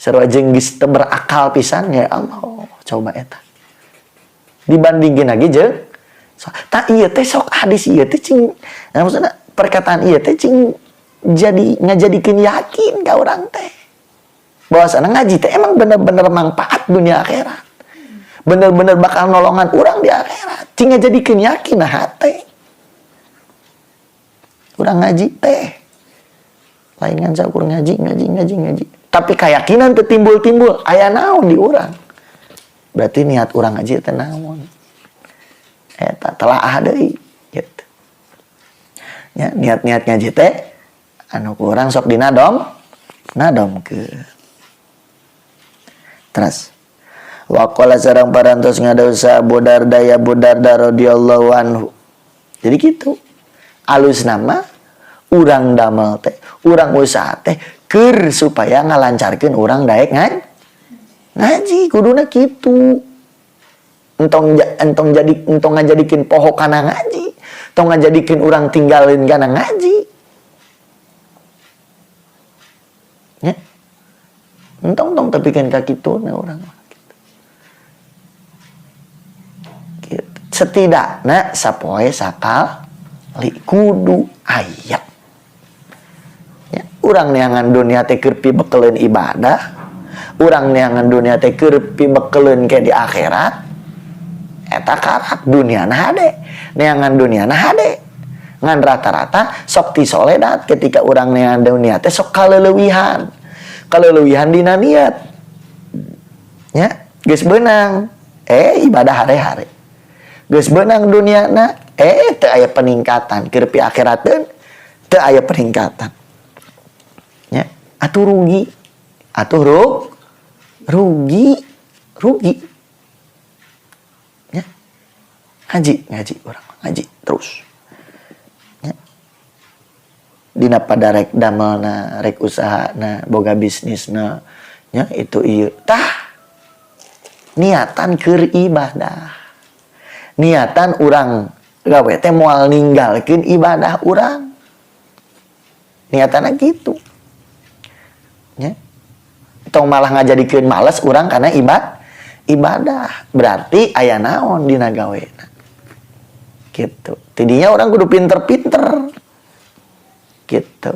Sarua jeung geus teu berakal pisan, ya Allah, coba eta. Dibandingkeun lagi jeung tak ieu teh sok hadis ieu teh cing, nah, maksudna perkataan ieu teh cing jadi ngajadikeun yakin ka urang teh. Bahwasana ngaji teh emang bener-bener manfaat dunia akhirat. Bener-bener bakal nolongan urang di akhirat. Cing ngajadikeun yakin nah hate. Urang ngaji teh. Lain ngan saukur ngaji, ngaji, ngaji, ngaji. Tapi keyakinan teu timbul-timbul, aya naon di urang. Berarti niat urang ngaji teh naon. Eta telaah deui gitu. Ya, niat-niat ngaji teh anu ku urang sok dinadom, nadomkeun. Terus waqala sareng parantos ngadawuh Abu Darda ya Abu Darda radhiyallahu anhu. Jadi gitu. Alus nama urang damel teh, urang usaha teh keur supaya ngalancarkeun urang daek ngaji kuduna kitu. Entong entong jadi entong ngajadikeun poho kana ngaji, tong ngajadikeun urang tinggalin kana ngaji. Ya. Entong tong tepikeun ka kituna urang. Gitu. Setidakna sapoe sakali kudu aya. Ya, urang neangan dunia teh keur pibekeleun ibadah, urang neangan dunia teh keur pibekeleun ke di akhirat. Eta karak dunia na hade, neangan dunia na hade. Ngan rata-rata sok tisoledat ketika urang neangan dunia teh sok kaleleuwihan. Kaleleuwihan dina niat. Ya, geus beunang. Ibadah hare-hare. Geus beunang duniana, teu aya peningkatan. Keur pi akhirateun teu aya peningkatan. Ya, atuh rugi. Atuh rugi, rugi. Ya. Ngaji, ngaji urang ngaji terus. Ya. Dina pada rek damelna, rek usahana, boga bisnisna, ya itu ieu. Tah niatan keur ibadah. Niatan urang gawe teh moal ninggalkeun ibadah urang. Niatanna gitu. Ya. Tong malah ngajadikeun males urang karena ibadah. Berarti aya naon dina gawena. Gitu. Tidinya orang kudu pinter-pinter. Gitu.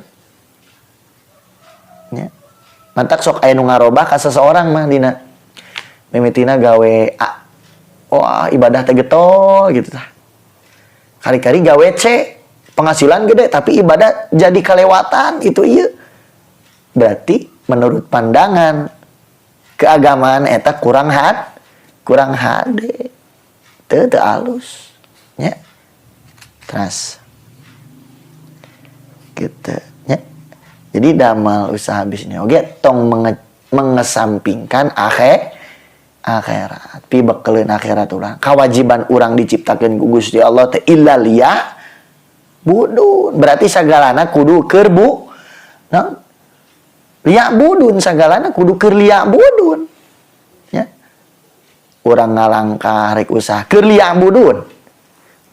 Ya. Mantak sok aya nu ngarobah ka seseorang mah dina mimitina gawe A. Wah, ibadah teh getol gitu tah. Kari-kari gawe C, penghasilan gede tapi ibadah jadi kelewatan itu iya. Berarti menurut pandangan keagamaan eta kurang kurang hade. Teu teu alus. Nya. Terus gitu nya. Jadi damal usaha bisnis oge tong mengesampingkan akhirat. Pibekeleun akhirat urang. Kewajiban urang diciptakeun ku Gusti Allah teh illa liya'budun. Berarti sagalana kudu keur bu. Naon? Liya'budun, sagalana kudu keur liya'budun. Ya. Urang ngalangkah rek usaha keur liya'budun.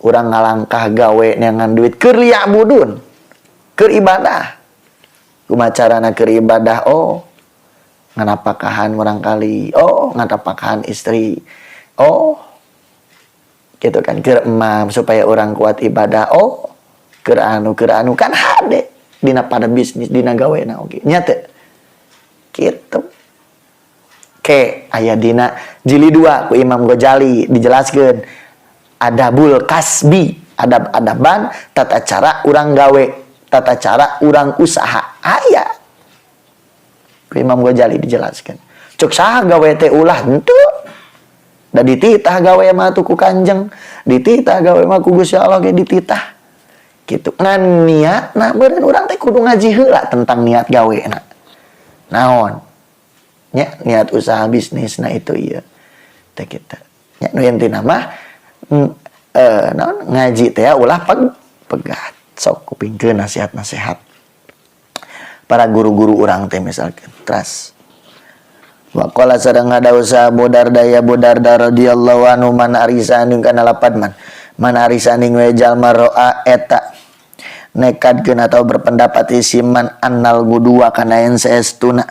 Urang ngalangkah gawe neangan duit keur liya'budun. Keur ibadah. Kumaha carana keur ibadah? Oh, nganapakahan murangkali. Oh, nganapakahan istri. Oh, gitu kan, keur emam supaya orang kuat ibadah. Oh, keur anu kan hade dina pada bisnis dina gawe na oge. Nya teu? Gitu. Ke aya dina jilid 2 ku Imam Ghazali dijelaskeun adabul kasbi, adab-adaban tata cara urang gawe, tata cara urang usaha. Aya. Ku Imam Ghazali dijelaskan. Cuk saha gawe teh ulah henteu. Da dititah gawe mah tuh ku Kanjeng, dititah gawe mah ku Gusti Allah ge dititah. Gitu. Ngan niat nah beureun urang teh kudu ngaji heula tentang niat gawe na. Naon? Nya niat usaha bisnis na itu ieu. Teh kita. Nya nu intina mah naon ngaji teh ulah pegat. Sok kupingkeun nasihat-nasihat para guru-guru urang teh misalkan. Teras. Wa qala sareng ngadawuh Abu Darda ya Abu Darda radhiyallahu anhu man arisaning kana lapad man. Man arisaning we jalma roa eta nekadkeun atau berpendapat isi man annal gudua kana yen saestuna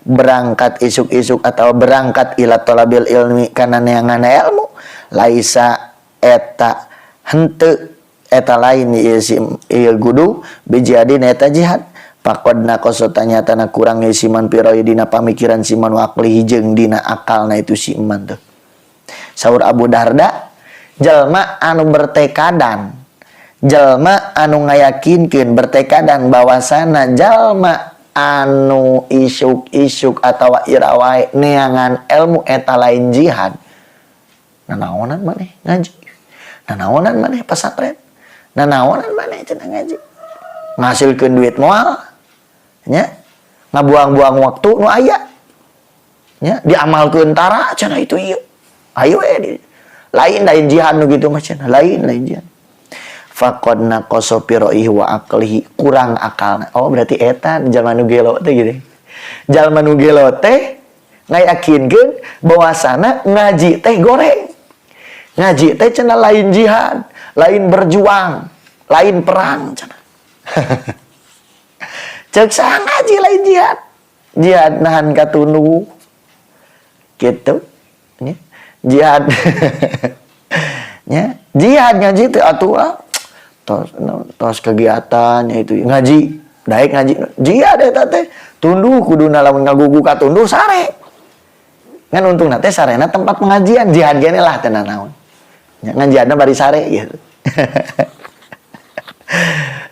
Berangkat isuk-isuk atau berangkat ila tholabil ilmi kana neangan ilmu, laisa eta henteu, eta lain ieu si ieu gudu, bijihadin eta jihad. Faqod naqoso tanyatana kurang ieu si man fi ra'yi dina pamikiran si man wa aqlihi jeung dina akalna itu si man tuh. Saur Abu Darda, jalma anu bertekadan, jalma anu ngayakinkeun bertekadan bahwasana jalma anu isuk-isuk atau ira wae neangan ilmu eta lain jihad, nanaonan maneh ngaji, nanaonan maneh pesantren, nanaonan maneh cenah ngaji, ngasilkeun duit moal nya, ngabuang-buang waktu nu aya nya, diamalkeun tara cenah itu ieu, ayo we lain lain jihad nu kitu mah cenah, lain lain jihad. Faqad naqasa fi ra'yihi wa aqlihi, kurang akalna. Oh, berarti eta jalma nu gelo teh gitu. Jalma nu gelo teh ngayakinkeun bahwasana ngaji teh goreng, ngaji teh cenah lain jihad, lain berjuang, lain perang cenah. Cek saha ngaji lain jihad? Jihad nahan katunduh gitu nya. Jihad nya, jihad ngaji teh atuh ah tos tos kegiatannya itu ngaji, daek ngaji jihad eta teh tunduh kuduna, lamun ngagugu katunduh sare. Ngan untungna teh sarena tempat pengajian, jihad gene lah teh naon nya, ngan jihadna bari sare gitu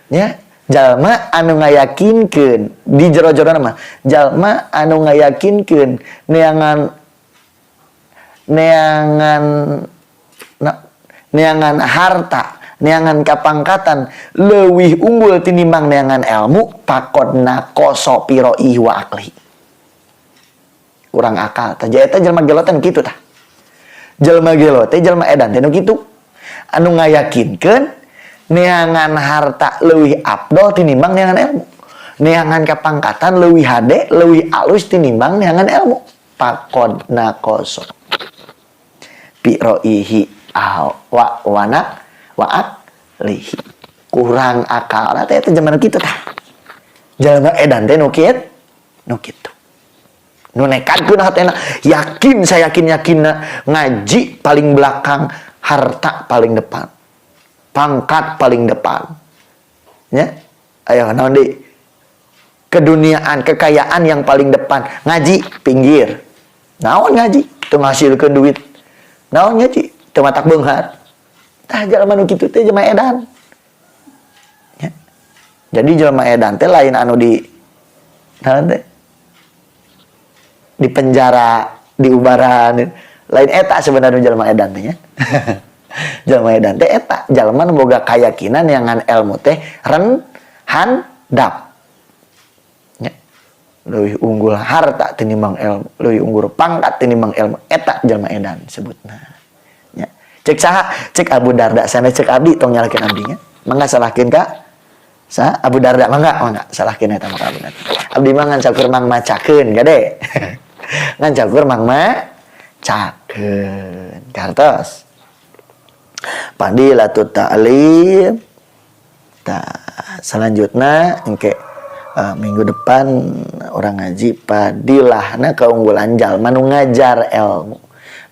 nya. Jalma anu ngayakinkeun di jero-jero mah, jalma anu ngayakinkeun neangan neangan na, neangan harta, neangan kapangkatan leuwih unggul tinimbang neangan ilmu, faqod naqoso fi ra'yihi wa aqli, kurang akal tah. Eta jelema gelo teh kitu tah. Jelema gelo teh, jelema edan teh nu kitu, anu ngayakinkeun neangan harta leuwih afdol tinimbang neangan ilmu, neangan kapangkatan leuwih hade, leuwih alus tinimbang neangan ilmu, faqod naqoso fi ra'yihi wa wana wa aqlihi, kurang akal teh. Eta zaman kitu tah, jelema edan teh nu kitu, nu kitu, nu nekadkeun hatena, yakin, saya yakin yakinna ngaji paling belakang, harta paling depan, pangkat paling depan ya. Ayo naon di keduniaan, kekayaan yang paling depan, ngaji pinggir. Naon ngaji teu ngasilkeun duit, naon ngaji teu matak beunghar. Tah, jalma nu kitu teh jelema edan ya. Jadi jelema edan teh lain anu di naon teh, di penjara, di ubaran, lain eta sebenarnya jelema edan teh nya. Jelema edan teh eta jalma nu boga keyakinan yang ngan ilmu teh ren handap nya, leuwih unggul harta tinimbang ilmu, leuwih unggul pangkat tinimbang ilmu, eta jelema edan sebutna nya. Cek saha? Cek Abu Darda sana. Cek abdi, tong nyalahkeun abdi nya, mangga salahkeun ka sa Abu Darda, mangga mangga salahkeun eta mah ka Abu Darda. Abdi mah ngan sakur mang macakeun gade, ngan sakur mang macakeun kartos fadilatut ta'lim. Tah, selanjutnya engke minggu depan urang ngaji padilahna, keunggulan jalma nu ngajar ilmu,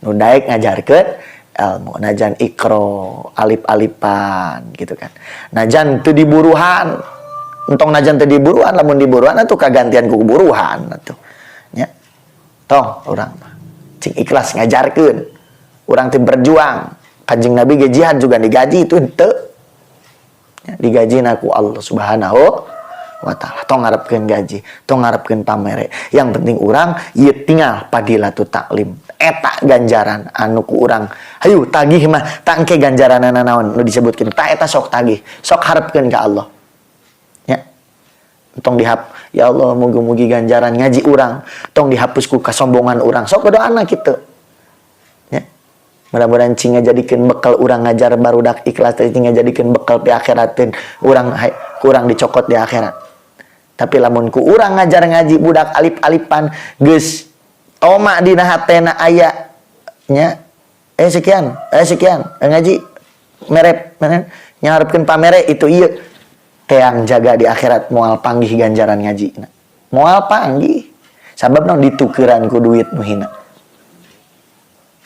nu daek ngajarkeun ilmu, najan iqro alif-alifan gitu kan, najan teu diburuhan. Entong najan teu diburuhan, lamun diburuhan atuh kagantian ku buruhan atuh nya. Tong, urang mah cing ikhlas ngajarkeun, urang teh berjuang. Kanjeng Nabi ge jihad juga digaji itu henteu ya, digaji ku Allah Subhanahu wa Taala. Tong ngarepkeun gaji, tong ngarepkeun pamere, yang penting urang ieu tinggal fadilatut taklim eta ganjaran anu ku urang hayu tagih mah tangke ganjaranana naon nu disebutkeun ta eta. Sok tagih, sok harapkeun ka Allah ya. Tong dihap, ya Allah, mugi-mugi ganjaran ngaji urang tong dihapus ku kasombongan urang. Sok doana kitu ya. Mudah-mudahan cing ngajadikeun bekal urang ngajar barudak ikhlas teh, cing ngajadikeun bekal di akhirateun urang, kurang dicokot di akhirat. Tapi lamun ku urang ngajar ngaji budak alif-alifan geus toma dina hatena aya nya, sekian, sekian, ngaji merep nyaharepkeun pamere itu ieu, teang jaga di akhirat moal panggih ganjaran ngaji, moal panggih. Sabab naon? Ditukeran ku duit nu hina.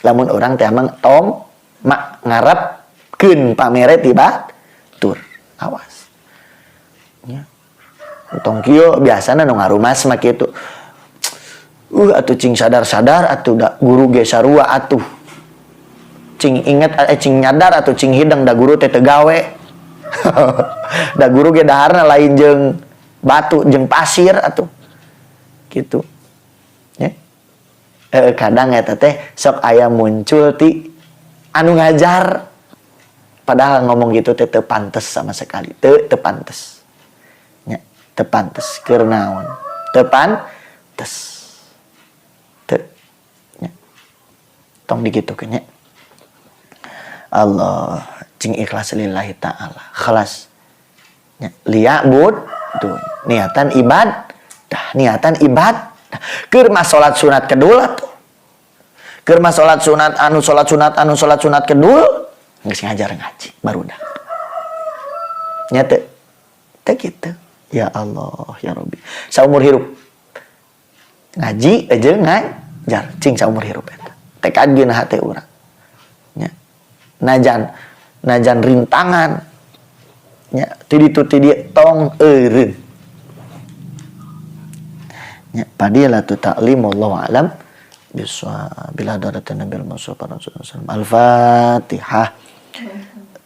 Lamun orang teh emang tom mak ngarepkeun pamere ti batur. Awas. Nya. Tong kieu, biasana nu ngarumas mah kitu. Atuh cing sadar-sadar atuh, da guru ge sarua atuh. Cing inget, cing nyadar atuh, cing hideng, da guru teh teu gawe. Da guru ge daharna lain jeung batu, jeung pasir atuh. Gitu. Ya. Kadang eta teh sok aya muncul ti anu ngajar, padahal ngomong gitu teh teu pantes sama sekali. Teu pantes. Nya, teu pantes keur naon? Teu pantes. Teu. Nya. Tong digitukeun nya. Allah, cing ikhlas lillahi ta'ala. Khalas. Nya, liya'bud tuh niatan ibadah, niatan ibadah. Keur mah salat sunat kedul atuh. Keur mah salat sunat anu salat sunat anu salat sunat kedul geus ngajar ngaji barudak. Nya teu? Teu kitu. Ya Allah, ya Rabbi. Saumur hirup ngaji aja ngajar, cing saumur hirup eta. Tekad geuna hate urang. Nya. Najan najan rintangan nya ti ditu ti dieu tong eureun. Nya, fadilatu ta'lim, wallahu a'lam bissawab. Bila hadratin Nabil Mustafa sallallahu alaihi wasallam. Al-Fatihah.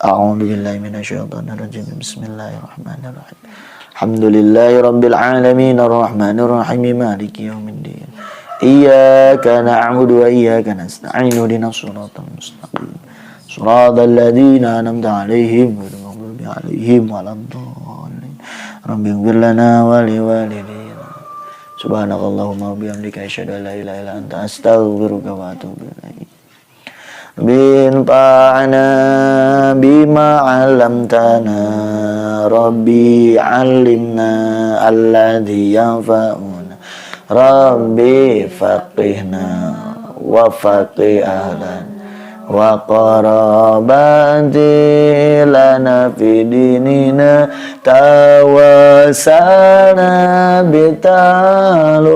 A'udzu billahi minasyaitonir rajim. Bismillahirrahmanirrahim. Alhamdulillahi rabbil alamin arrahmanir rahim maliki yaumiddin. Iyyaka na'budu wa iyyaka nasta'in ihdinas siratal mustaqim. Siratal ladzina an'amta 'alaihim ghairil maghdubi 'alaihim waladdallin. Rabbi ighfir lana wa liwalidayna. Subhanakallahumma wa bihamdika asyhadu an la ilaha illa anta astaghfiruka wa atubu ilaik. Binfa'na bima 'allamtana, Rabbi 'allimna alladhi yanfa'una, Rabbi faqihna wa faqih ahlan wa qarabati lana fi dinina, tawassalna bitalumin,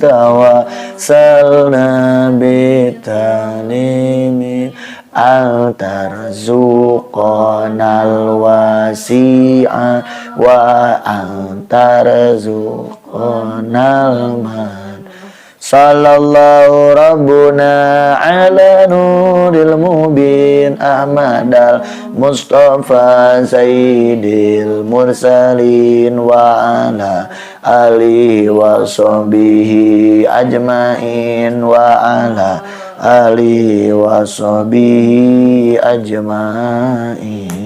tawassalna bitalimin, antarzuqanal wasi'a wa antarzuqanal man. Sallallahu Rabbuna ala nuril mubin Ahmad al Mustafa Sayyidil Mursalin wa ala alihi wa sahbihi ajmain wa ala alihi wa sahbihi ajmain.